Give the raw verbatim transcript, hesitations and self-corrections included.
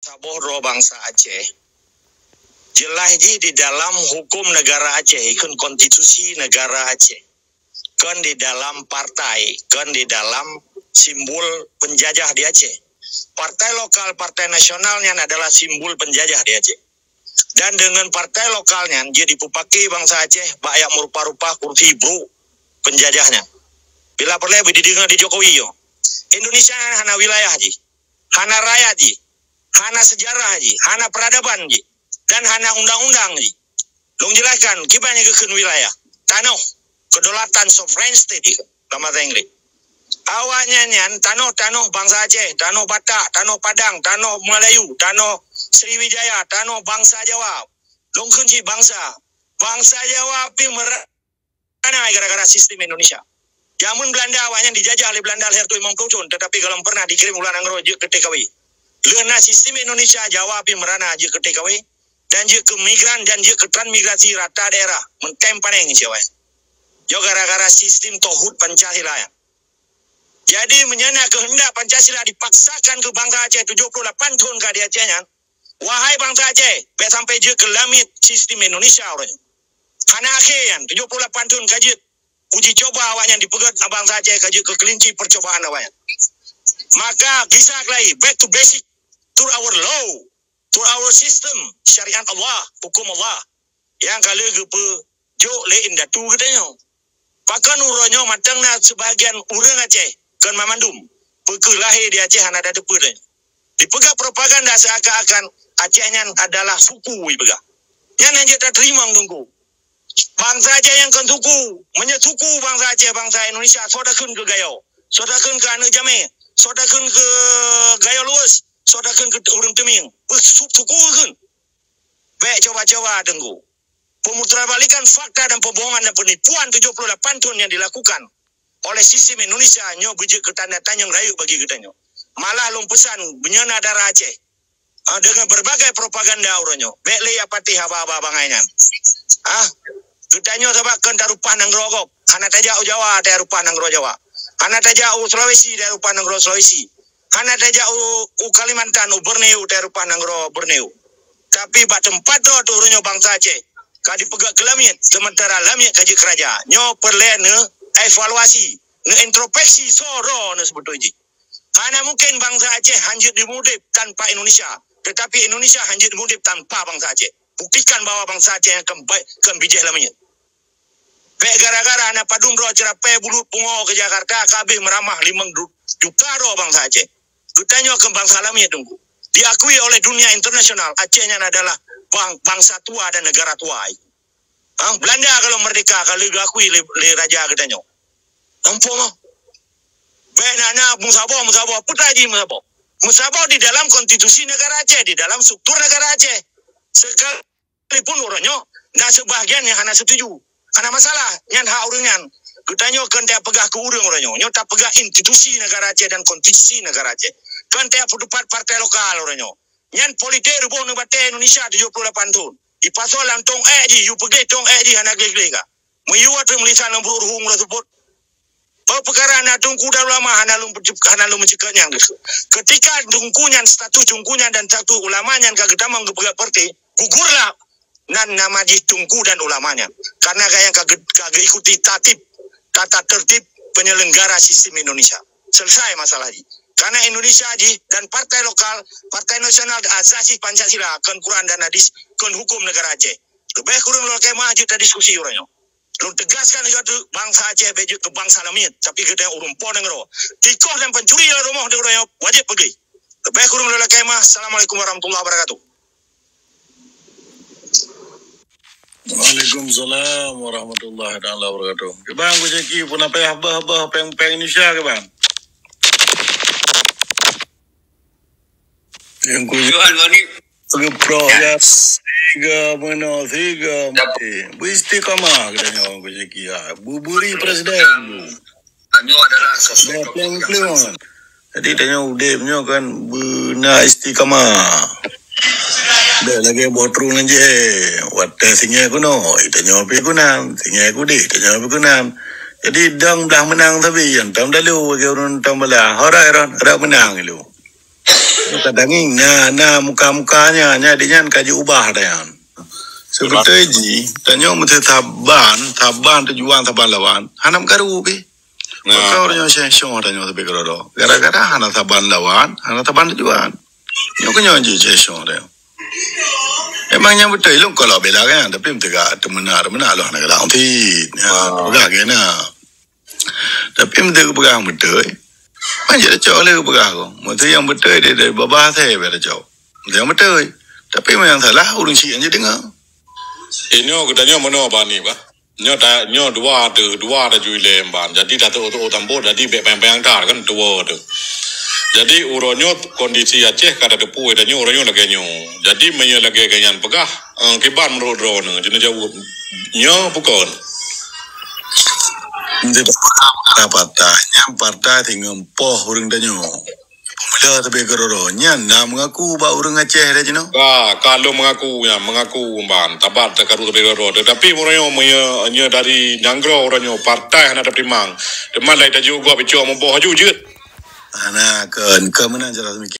Saboh droe bansa Aceh. Jeulaih jih di dalam huköm neugara Aceh, ikheun konstitusi neugara Aceh. Kon di dalam partai, kon di dalam simbol penjajah di Aceh. Partai lokal, partai nasional nyan adalah simbol penjajah di Aceh. Dan deungon partai lokal nyan, jeuet jipeupaké bansa Aceh bak jak meurupa-rupa kursi brok penjajah nyan. Bila peureulée beudideungoe di Jokowi nyoe, Indonesia nyan hana wilayah jih, hana rakyat jih, hana seujarah jih, hana peuradaban jih, dan hana undang-undang jih. Lôn jelaskan kiban nyang geukheun wilayah, tanoh, kedaulatan, sovereign state lam bahasa Inggris. Awaknyan nyan tanoh-tanoh bansa Aceh, tanoh Batak, tanoh Padang, tanoh Melayu, tanoh Sriwijaya, tanoh bansa Jawa. Lôn kheun cit bansa. Bansa Jawa pih meurana gara-gara sistem Indonesia. Jameun Belanda awaknyan dijajah lé Belanda lhèe reutôh limong ploh thon, tetapi gohlom pernah dikirim u luwa nanggroe jeuet keu T K W. Lheueh na sistem Indonesia, Jawa pih meurana jeuet keu T K W dan jeuet keu migran dan jeuet keu transmigrasi rata daerah, meuntém panéng cit awaknyan. Nyoe gara-gara sistem tohut Pancasila nyan. Jadi, meunyoe na keuheundak Pancasila dipaksakan keu bansa Aceh tujoh ploh lapan thon ka di Aceh nyan, wahai bansa Aceh, bèk sampai jeuet keu lamiet sistem Indonesia uroe nyoe. Hana akhé nyan, tujoh ploh lapan thon ka jeuet uji coba awaknyan dipeugét bansa Aceh, ka jeuet keu keulinci percobaan awaknyan. Maka, gisa keulai, back to basic, to our law, to our system, syariat Allah, huköm Allah, nyang ka lheueh geupeujok lé indatu geutanyoe. Pakon uroe nyoe mantong na seubahagian ureuëng Aceh, kon banmandum, peu kheueh lahé di Aceh hana tateupeue tanyoe. Dipeugah propaganda seuakan-akan Aceh nyan adalah suku, ipeugah. Nyan hana jeuet tateurimong, Teungku. Bansa Aceh nyan kon suku. Meunyoe suku bansa Aceh, bansa Indonesia, soe takheun keu Gayo? Soe takheun keu aneuk jamé? Soe takheun keu Gayo Luweuh? Soe takheun keu ureuëng Teumieng? Peu su-, suku kheun. Bèk cuba-cuba, Teungku. Pemutarbalikan fakta dan pembohongan dan penipuan tujoh puluh lapan thon yang dilakukan oleh sistem Indonesia nyoe beujeuet keu tanda tanyong rayeuk bagi geutanyoe. Malah lôn peusan, meunyoe na dara Aceh, ah, dengan berbagai propaganda uroe nyoe, bèk lé apatéh haba-haba bangai nyan. Ah, geutanyoe sabab kon tarupah nanggroe gob, hana tajak u Jawa, tarupah nanggroe Jawa. Hana tajak u Sulawesi, tarupah nanggroe Sulawesi. Hana tajak u, u Kalimantan, u Borneo, tarupah nanggroe Borneo. Tapi bak teumpat droe teuh uroe nyoe bansa Aceh ka dipeugét keu lamiet, sementara lamiet ka jeuet keu raja. Nyoe peureulée neuevaluasi, neuintrospeksi soe droe neuh seubeutôi jih. Hana mungken bansa Aceh hanjeuet diudép tanpa Indonesia, tetapi Indonesia hanjeuet diudép tanpa bansa Aceh. Buktikan bahwa bansa Aceh nyan kon ba-, kon bijéh lamiet. Bèk gara-gara na padum droe ceurapée bulut pungo keu Jakarta ka abéh meuramah limong du-, juta droe bansa Aceh. Geutanyoe kon bansa lamiet, Teungku. Diakui oleh dunia internasional, Aceh nyan adalah bang-, bansa tua dan negara tua. Ha, Belanda kalau merdeka, ka lheueh geuakui lé, lé raja geutanyoe. Ampôn mah. Bèk na, na meusaboh, meusaboh. Peue jih meusaboh? Meusaboh di dalam konstitusi negara Aceh, di dalam struktur negara Aceh. Sekal- Sekalipun uroe nyoe na seubahagian nyang hana setuju. Hana masalah, nyan hak ureuëng nyan. Geutanyoe kon tapeugah keu ureuëng uroe nyoe. Nyoe tapeugah institusi negara Aceh dan konstitusi negara Aceh. Kon tapeutupat partai lokal uroe nyoe. Nyan politik ruboh neubatée Indonesia tujoh puluh lapan thon. Ipasoe lam tong ék jih, yue peugléh tong ék jih hana gleh-gleh ka. Meuyue atra meulisan lam buruek ruhueng uroe seupôt. Peukara na teungku dan ulama hana lôn peucep-, hana lôn meuceukeut nyan. Keutika teungku nyan, status teungku nyan dan status ulama nyan ka geutamong geupeugah partai, gugurlah nan nama jih teungku dan ulama nyan. Karena gaya ka ge-, ka geuikuti tatib, tata tertib penyelenggara sistem Indonesia. Selesai masalah jih. Karena Indonesia jih dan partai lokal, partai nasional asas jih Pancasila, kon Quran dan hadis, kon hukum negara Aceh. Leubeh kureueng lôn lakée meuah jeuet tadiskusi uroe nyoe. Lôn teugaskan lagée nyoe, bansa Aceh bék jeuet keu bansa lamiet, tapi geutanyoe ureuëng po nanggroe. Tikoh dan pencuri lam rumoh nanggroe nyoe wajéb peugléh. Leubeh kureueng lôn lakée meuah. Assalamualaikum warahmatullahi wabarakatuh. Waalaikumsalam warahmatullahi taala wabarakatuh. Keu bang, ku caki pun apa ya, bah, bah, peng, peng Indonesia keu bang. Yang ku Tuan Gani. Geupro ya, siga meunoe, siga mati. Beristiqamah geutanyoe, ku caki, ha. Buburi presiden. Tanyoe adalah sosok tokoh yang sangat. Jadi, tanyoe udép nyoe kan beuna istiqamah. Bék lagée boh trueng nyan jih, eh. Watée singoh keunoe, tanyoe pih keunan. Singoh keudeh, tanyoe pih keunan. Jadi, dong blah meunang sabe, nyang tam dalu, bagi ureuëng tam blah. Horai ron, rak meunang lu. Kadang na na muka-muka nya, nya di nyan ka jiubah dah nyan. Sebetul ji, tanyoe mesti saban, saban tujuan, saban lawan. Hana meukaru pi. Nah. Maka ureueng nyoe syengsong tanyoe tapi keudroe. Gara-gara hana saban lawan, hana saban tujuan. Nyoe keuh nyoe jih syengsong tanyoe. Emang nyang beutôi lôn kalau bela kan, tapi meutegak teumeunak-teumeunak lôn hana galak fit. Ya, peugah kena. Tapi meutegak peugah beutôi. Kan jadi cok lé peugah ko. Meutegak yang beutôi dia dari babah saya biar cok. Meutegak yang beutôi. Tapi memang salah ureueng syiek yang jadi dengar. Inoe geutanyoe meunoe bani bah. Nyoe ta nyoe dua teuh, dua teuh ilée ban. Jadi ta teuh-teuh tambot, jadi bèk payang-payang that kan tuwoe teuh. Jadi uroe nyoe kondisi Aceh ka tateupeue tanyoe uroe nyoe lagèe nyoe. Jadi meunyoe lagèe nyan peugah, eh, kiban meunurot droeneuh, jeuet neujaweueb nyoe bukon. Di dalam partai, nyang partai singoh poh ureueng tanyoe. Pemuda tapi keudroe nyan na mengaku bak ureueng Aceh dah jinoe. Ka, ka lôn mengaku nyan, mengaku ban. Tabat takaru tapi keudroe. Tetapi ureueng nyoe meunyoe, nyoe dari nanggroe ureueng nyoe partai hana tapeutimang. Teuma lai tajok gob icok muboh aju jeuet. Hana kon, kon meunan cara semikian.